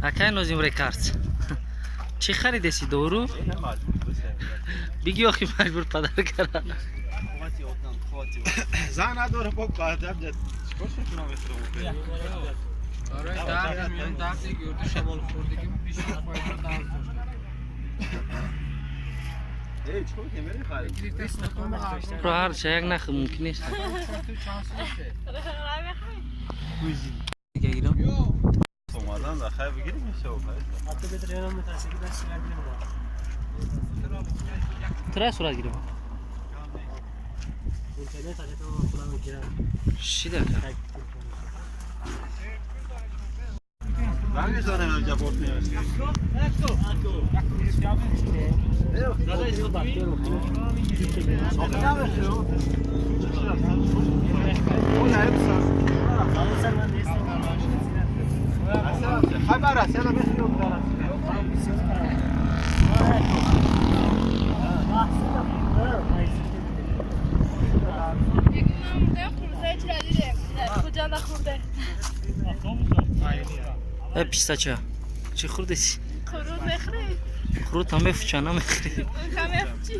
Акай Нозим Рекард. Чӣ харидеси дору? Биги охи маҷбур падар кара. Зан надора бо баъдам чикор шукунам эҳтиром. Барои дард миён дарди гурду шамол хӯрдагӣ бисёр фоида дард дошта. Эй, чикор ки мери харид? Про ҳар ча як нах мумкин нест. Гирам. Омадан да хай бигирим мешав. Тра сурат гирам. Шида ка. Занг занем инҷа борт меояд. خبر است Э пистача. Чӣ хӯрдеси? Қурут мехӯрӣ? Қурут ҳам мефуча, намехӯрӣ. Ҳам мефучӣ.